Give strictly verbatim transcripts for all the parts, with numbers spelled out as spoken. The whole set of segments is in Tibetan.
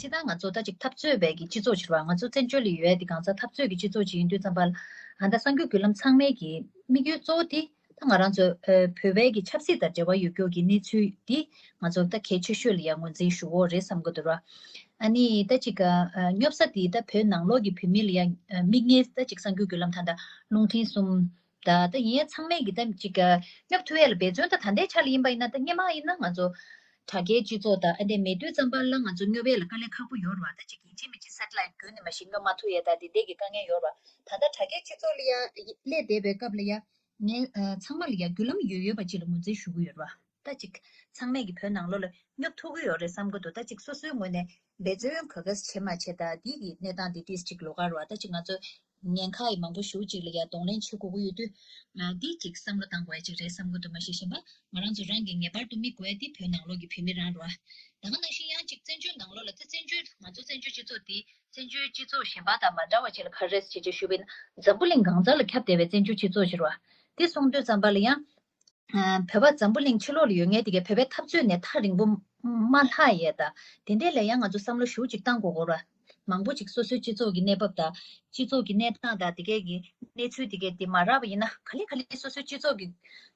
སྤྱིར་བཏང་ང་ཚོ་ད་ཅིག་འཐབ་རྩོད་པའི་གི་སྤྱི་ཚོགས་ཅིག་རེད་བ། ང་ཚོ་བཙན་བྱོལ་ལ་ཡོད་ཡ་དེ་གང་ཟག་འཐབ་རྩོད་ཀྱི་སྤྱི་ཚོགས་ཅིག་ཡིན་དུས་ཙམ་པ་ལ། ཨ་ད་གསར་འགྱུར་བརྒྱུད་ལམ་ཚང་མའི་གི་དམིགས་ཡུལ་གཙོ་བོ་དེ་ད་ང་རང་ཚོ་ཨ་བོད་པའི་གི་ཆབ་སྲིད་དང་འབྲེལ་བ་ཡོད་རྒྱུ་གི་གནས་ཚུལ་དེ་ང་ཚོ་ད་གལ་ཆེ་ཤོས་ལ་ཡ་ངོས་འཛིན་ཞུ་དགོས་རེད་བསམ་གི་འདུག་ར། ཨ་ནི་ད་ཅིག་ཨ་སྙོབ་ས་དེ་ད་བོད་ནང་ལོགས་ཀྱི་བོད་མི་ལ་ཡ་ཨ་དམིགས་ངེས་ད་ཅིག་གསར་འགྱུར་བརྒྱུད་ལམ་ད་ད་རླུང་འཕྲིན་གསུམ། ད་ད་ཡིན་ཡང་ཚང་མས་ཀྱི་ད་ཅིག་སྙོབ་ཐུབ་ཡས་ལ་འབད་བརྩོན། ད་ད་ལྟའི་ཆ་ལ་ཡིན་པ་ཡིན་ན། ད་སྔོན་མ་ཡིན་ན་ང་ཚོ་དྲ་རྒྱའི་སྤྱི་ཚོགས་དང་ཨ་དེ་མེད་དུས་ཙམ་པ་ལ་ང་ཚོ་སྙོབ་ཡས་ལ་དཀའ་ལས་ཁག་པོ་ཡོད་རེད་བ། ད་ཅིག་ཡིན་གཅིག་མིན་གཅིག་སེ་ཊི་ལའེ་ཊི་བརྒྱུད་ནས་མ་གཞི་སྙོབ་མ་ཐུབ་ཡས་ད་དེ་འདྲས་ཀྱི་དཀའ་ངལ་ཡོད་རེད་བ། ད་ལྟ་དྲ་རྒྱའི་སྤྱི་ཚོགས་ལ་ཡ་སླེབས་བསྡད་པའི་སྐབས་ལ་ཡ་ངས་ཨ་ཚང་མ་ལ་ཡ་བརྒྱུད་ལམ་ཡོད་ཡོད་པ་ཅིག་ལ་ངོས་འཛིན་ཞུ་གི་ཡོད་རེད་བ། ད་ཅིག་ཚང་མས་ཀྱི་བོད་ནང་ལོགས་ལ་སྙོབ་ཐུབ་ཀྱི་ཡོད་རེད་བསམ་གྱི་འདུག་ད་ཅིག་སོ་སོའི་ངོས་ནས་འབད་བརྩོན་ག་ག་བྱེད་མ་བྱེད་ད་འདི་གི་གནས་སྟངས་འདི་ཏིས་ཅིག་ལོགས་ཀ་རེད་བ། ད་ཅིག་ང་ཚོ་ཉེན་ཁ་ཡི་མང་པོ་ཞེ་པོ་ཅིག་ལ་ཡ་གདོང་ལེན་བྱེད་དགོས་ཀྱི་ཡོད་དུས། ཨ་འདི་ཅིག་བསམ་བློ་བཏང་དགོས་ཡ་ཅིག་རེད་བསམ་གྱི་འདུག་མ་གཞི་གཞན་པ་ང་རང་ཚོ་རང་གི་ངེས་པར་དུ་དམིགས་དགོས་ཡ་འདི་བོད་ནང་ལོགས་ཀྱི་བོད་མི་རང་རེད་བ། ད་ག་ནང་བཞིན་ཡང་ཅིག་བཙན་བྱོལ་ནང་ལོགས་ལ་ད་བཙན་བྱོལ་ང་ཚོ་བཙན་བྱོལ་སྤྱི་ཚོགས་འདི་བཙན་བྱོལ་སྤྱི་ཚོགས་གཞན་པ་དང་མ་འདྲ་བ་ཅིག་ལ་ག་རེ་རེད་ཟེར་བྱས་ཞུས་པ་ཡིན་ན། འཛམ་བུ་གླིང་གང་ས་ལ་ཁྱབ་བསྡད་པའི་བཙན་བྱོལ་སྤྱི་ཚོགས་ཅིག་རེད་བ། དེ་སོང་དུས་ཙམ་པ་ལ་ཡང་། ཨ་བོད་པ་འཛམ་བུ་གླིང་ཕྱི་ལོགས་ལ་ཡོད་མཁན་དེ་གའི་བོད་པའི་འཐབ་རྩོད་ནས་ཐག་རིང་པོ་མ་ལྷག་ཡས་དང་དེ་འདྲས་ལ་ཡང་ང་ཚོ་བསམ་བློ་ཞེ་པོ་ཅིག་བཏང་དགོས་ཀྱི་རེད་བ། མང་པོ་ཅིག་སོ་སོའི་སྤྱི་ཚོགས་ཀྱི་གནས་བབ་དང་སྤྱི་ཚོགས་ཀྱི་གནས་སྟངས་དང་དེ་གའི་གི་གནས་ཚུལ་དེ་གའི་དེ་མ་རག་པ་ཡིན་ན། ག་ལེ་ག་ལེ་སོ་སོའི་སྤྱི་ཚོགས་ཀྱི་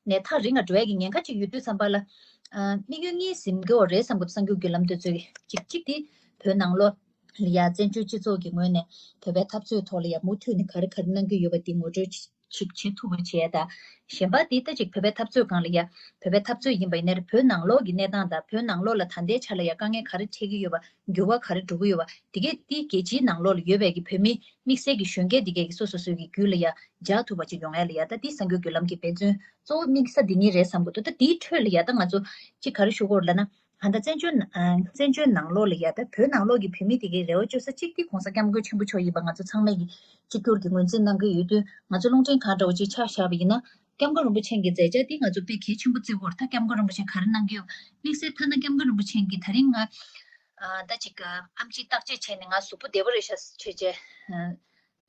ནས་ཐག་རིང་ང་འགྲོ་ཡས་ཀྱི་ཉེན་ཁ་ཅིག་ཡོད་དུས་ཙམ་པ་ལ། ཨ་དམིགས་ཡུལ་གཉིས་ཟིན་གྱི་ཡོད་རེད་བསམ་གྱི་འདུག་གསར་འགྱུར་བརྒྱུད་ལམ་དེ་ཚོས་ཅིག་གཅིག་དེ་བོད་ནང་ལོགས་ལ་ཡ་བཙན་བྱོལ་སྤྱི་ཚོགས་ཀྱི་ངོས་ནས་བོད་པའི་འཐབ་རྩོད་ཐོག་ལ་ཡ་མུ་མཐུད་ནས་ག་རེ་ག་རེ་གནང་གི་ཡོད་པ་དེ་ངོ་སྤྲོད་ཅིག་བྱེད་ཐུབ་པ་བྱས་དང་། གཞན་པ་དེ་ལྟ་ཅིག་བོད་པའི་འཐབ་རྩོད་སྒང་ལ་ཡ་བོད་པའི་འཐབ་རྩོད་ཡིན་པ་ཡིན་ན་རེད། བོད་ནང་ལོགས་ཀྱི་གནས་སྟངས་དང་བོད་ནང་ལོགས་ལ་ད་ལྟའི་ཆ་ལ་ཡ་དཀའ་ངལ་ག་རེ་འཕྲད་ཀྱི་ཡོད་པ། འགྱུར་བ་ག་རེ་འགྲོ་གི་ཡོད་པ་དེ་གས་དེ་རྒྱལ་སྤྱིའི་ནང་ལོགས་ལ་ཡོད་པའི་གི་བོད་མི་དམིགས་བསལ་གྱི་གཞོན་སྐྱེས་དེ་གས་ཀྱི་སོ་སོ་སོའི་གི་རྒྱུད་ལ་ཡ་འཇགས་ཐུབ་པ་ཅིག་ཡོང་ཡ་ལ་ཡ་ད་དེ་གསར་འགྱུར་བརྒྱུད་ལམ་གྱི་འབད་བརྩོན་གཙོ་བོ་དམིགས་ས་འདི་གཉིས་རེད་བསམ་གྱི་འདུག་ད་དེའི་ཁྲོད་ལ་ཡ་ད་ང་ཚོ་ཅིག་ག་རེ་ཞུ་དགོས་རེད་ལབ་ན། ད་ལྟ་བཙན་བྱོལ་ཨ་བཙན་བྱོལ་ནང་ལོགས་ལ་ཡ་ད་བོད་ནང་ལོགས་ཀྱི་བོད་མི་དེ་གའི་རེ་བ་བཅོལ་ས་གཅིག་དེ་༸གོང་ས་༸སྐྱབས་མགོན་ཆེན་པོ་མཆོག་ཡིན་པ་ང་ཚོ་ཚང་མས་ཀྱི་གཅིག་གྱུར་གྱི་ངོས་འཛིན་གནང་གི་ཡོད་དུས། ང་ཚོ་རླུང་འཕྲིན་ཁང་འདྲ་བོ་ཅིག་ཆ་བཞག་པ་ཡིན་ན།༸སྐྱབས་མགོན་རིན་པོ་ཆེ་གི་མཛད་འཆར་དེ་ང་ཚོ་དཔེ་གལ་ཆེན་པོ་བརྩི་གི་ཡོད་རེད། ད་༸སྐྱབས་མགོན་རིན་པོ་ཆེ་ག་རེ་གནང་གི་ཡོད། དམིགས་བསལ་ཐ་ན་༸སྐྱབས་མགོན་རིན་པོ་ཆེ་གིས་ད་རིང་ང་ཨ་ད་ཅིག་ཨམ་ཆི་བརྟག་དཔྱད་བྱས་ནས་ང་གཟུགས་པོ་བདེ་པོ་རེད་ཤག་བྱས་བྱས་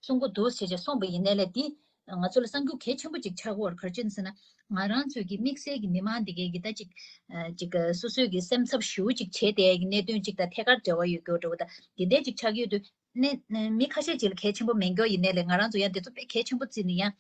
གསུང་གི་འདུག་ཟེར་བྱས་གསུངས་པ་ཡིན་ནའི་ལས་དེ་ང་ཚོ་ལ་གསར་འགྱུར་གལ་ཆེན་པོ་ཅིག་ཆགས་ཀྱི་ཡོད་རེད། ག་རེ་བྱས་ནས་ཟེར་ན། ང་རང་ཚོའི་གི་དམིགས་བསལ་གྱི་མི་མང་འདི་གས་ཀྱི་ད་ཅིག་ཨ་ཅིག་སོ་སོའི་གི་སེམས་འཚབ་ཞེ་པོ་ཅིག་བྱས་བསྡད་ཡ་གི་གནད་དོན་ཅིག་དང་ཐད་ཀར་འབྲེལ་བ་ཡོད་རྒྱུ་འདྲ་བོ་དང་དེ་འདྲས་ཅིག་ཆགས་ཀྱི་ཡོད་དུས། ནས་མི་ཁ་ཤས་ཅིག་ལ་གལ་ཆེན་པོ་མེད་མཁན་ཡིན་ནའི་ལས་ང་རང་ཚོ་ཡང་དེ་ཚོ་དཔེ་གལ་ཆེན་པོ་བརྩིས་ནས་ཡང་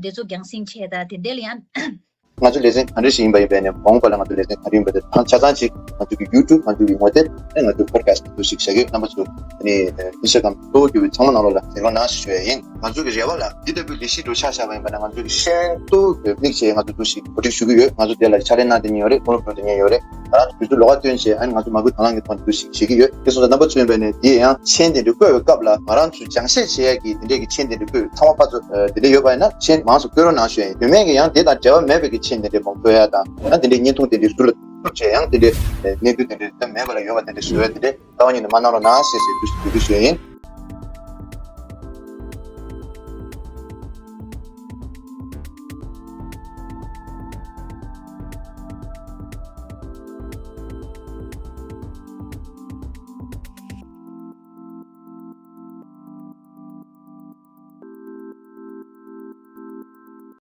དེ་ཚོ་རྒྱང་སྲིང་བྱས་དང་དེ་འདྲས་ལ་ཡང་། ང་ཚོ་ལེ་ཚན་ག་འདྲ་ཞིག་ཡིན་པ་ཡིན་པས་ནས་མ་འོངས་པ་ལ་ང་ཚོ་ལེ་ཚན་ག་འདྲ་ཡིན་པ་དེ་ཐང་ཆ་ཚང་ཅིག་ང་ཚོ་གི་ཡུ་ཊུབ་ང་ཚོ་གི་ངོ་དེབ་ཨེ་ང་ཚོ་པོ་ཌི་ཁ་སི་ཊི་འདུག་ཞིག་བྱ་གི་རྣམ་པ་ཚོ་ཨ་ནི་ཨིན་སི་ཊ་གྷ་རམ་གཙོ་བོ་གྱུར་པའི་ཚང་མ་ནང་ལོགས་ལ་གཟིགས་རོགས་གནང་ཞེས་ཞུ་ཡ་ཡིན། ང་ཚོ་གི་རེ་བ་ལ་འདི་ལྟ་བུའི་ལས་གཞི་འདྲ་བོ་ཆ་བཞག་པ་ཡིན་པ་ན་ང་ཚོ་གི་ཤེས་ཡོན་ཏོག་ཙམ་མིག་ཅིག་ང་ཚོ་འདུག་ཞིག་གོ་སྒྲིག་ཞུ་གི་ཡོད། ང་ཚོ་དེ་ལ་ཕྱག་ལས་གནང་བསྡད་མཁན་ཡོད་རེད། དགུང་ལོ་བགྲོ་བསྡད་མཁན་ཡོད་རེད། ང་རང་ཚོ་དུས་ཚོད་ལོགས་ཀ་བཏོན་བྱས་ཨ་ནི་ང་ཚོ་མ་བསྐུལ་དང་བླངས་ཀྱི་ཐོག་ནས་འདུག་ཞིག་བྱེད་ཀྱི་ཡོད། དེ་སོང་ཙང་རྣམ་པ་ཚོས་ཡིན་པ་ནས་དེ་ཡང་མཆན་དེ་འདྲ་བཀོད་པའི་སྐབས་ལ་ང་རང་ཚོས་སྦྱང་བཤད་བྱེད་ཡ་གི་དེ་འདྲས་ཀྱི་མཆན་དེ་འདྲ་བཀོད་ཚང་མ་ཕར་ཚུར་དེ་འདྲ་ཡོད་པ་ཡིན་ན་མཆན་མང་ཙམ་བཀོད་རོགས་གནང་ཞུ་ཡ་ཡིན། དེ་མིན་གྱི་ཡང་དེ་དང་འབྲེལ་བ་མེད་པའི་གི་མཆན་དེ་འདྲས་མང་བཀོད་ཡ་དང་ཡང་དེ་འདྲས་བརྙན་ཐུང་དེ་འདྲས་ཟུར་ལ་བཙུགས་བྱས་ཡང་དེ་འདྲས་གནས་ཚུལ་དེ་འདྲས་ད་མེད་པ་ལ་ཡོད་པ་དེ་འདྲས་བཟོ་ཡ་དེ་འདྲས་རྩ་བ་ཉིད་ནས་མ་གནང་རོགས་གནང་ཞེས་ཞུ་རྒྱུ་ཞུ་ཡ་ཡིན།